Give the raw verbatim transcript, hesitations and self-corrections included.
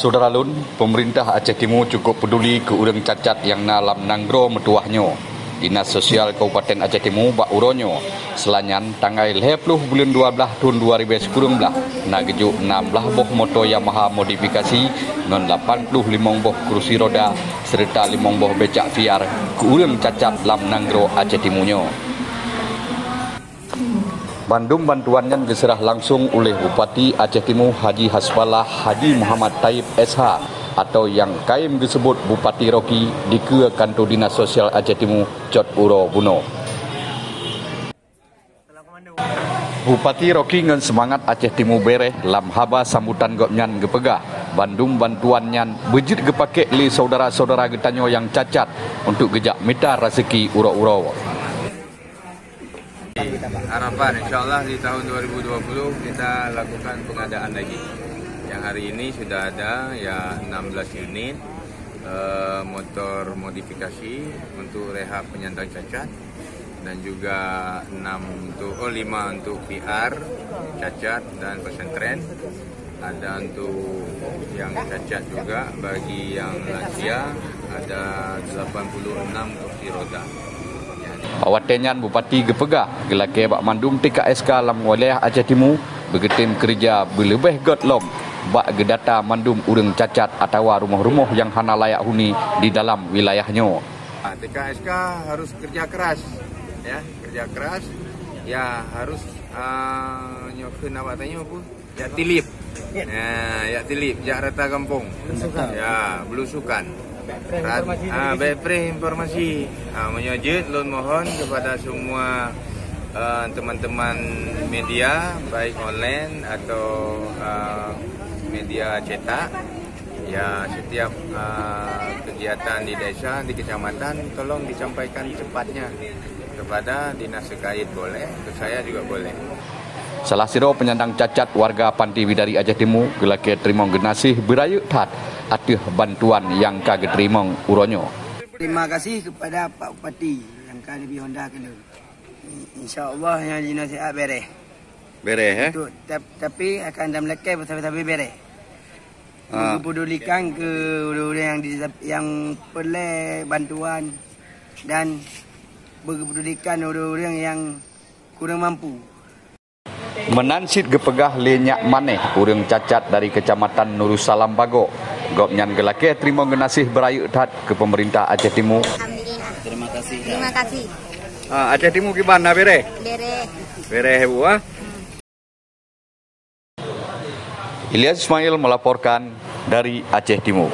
Syedara lôn, peumeurintah Aceh Timu cukup peuduli keu ureuëng cacat nyang na lam nanggroe meutuwah nyoe. Dinas Sosial Kabupaten Aceh Timu bak uroe nyoe, seulanyan tanggai lhée ploh buleuen dua blaih thon dua ribée sikureueng blaih, na geujok nam blaih boh moto Yamaha modifikasi ngon lapan ploh limong boh kurusi roda seureuta limong boh becak V R keu ureuëng cacat lam nanggroe Aceh Timu nyoe. Bandum bantuan nyan geuseurah langsong uléh Bupati Aceh Timu Haji Hasballah Haji Muhammad Taib S H atau nyang kayém geuseubut Bupati Rocky dikeue kanto Dinas Sosial Aceh Timu cot uroe bunoe. Bupati Rocky ngon seumangat Aceh Timu béréh lam haba sambutan gobnyan geupeugah, bandum bantuan nyan beujeuet geupakék lé syedara-syedara geutanyoe nyang cacat untuk geujak mita raseuki uroe-uroe. Harapan, insya Allah di tahun dua ribu dua puluh kita lakukan pengadaan lagi. Yang hari ini sudah ada ya enam belas unit, eh, motor modifikasi untuk rehab penyandang cacat dan juga enam untuk, oh, lima untuk V R, cacat dan pesantren. Ada untuk yang cacat juga, bagi yang lansia ada delapan puluh enam kursi roda. Watée nyan Bupati geupeugah geulakée bak mandum T K S K lam wilayah Aceh Timu beugeutem keureuja beuleubeh gét lom bak geudata mandum ureuëng cacat atawa rumoh-rumoh nyang hana layak huni di dalam wilayah nyoe. Ah, T K S K harus kerja keras, ya, kerja keras, ya harus, ah, nyoe kheun awak tanyoe pun. Jak tilip. Ya, jak tilip, jak rata kampung. Belusukan. Ya, belusukan. Rat-, ah, bèk preh informasi. Ah, meunyoe jeuet, lôn mohon kepada semua, eh, teman-teman media, baik online atau, eh, media cetak. Ya, setiap, eh, kegiatan di desa, di kecamatan, tolong disampaikan cepatnya kepada dinas terkait boleh, ke saya juga boleh. Salah sidroe peunyandang cacat warga Panti Bidari Aceh Timu geulakée teurimong geunaséh beurayeuk that ateueh bantuan nyang ka geuteurimong uroe nyoe. Terima kasih kepada Pak Bupati yang ka neubri honda keu lôn. Insya Allah nyang jinasihat béréh. Béréh, eh? Untuk, tap-, tapi akan dalam lakée beutabi-tabi béréh. Ah. Geupedulikan keu ureuëng-ureuëng nyang di-, nyang peureulée bantuan dan geupedulikan ureuëng-ureuëng nyang kurang mampu. Meunan cit geupeugah lé Nyak Maneh, ureuëng cacat dari Kecamatan Nurussalam Bagok. Gobnyan geulakée teurimong geunaséh beurayeuk that keu peumeurintah Aceh Timu. Alhamdulillah. Terima kasih. Terima kasih. Ah, Aceh Timu kiban na béréh? Béréh. Béréh, Bu, ah? Ilyas Ismail melaporkan dari Aceh Timu.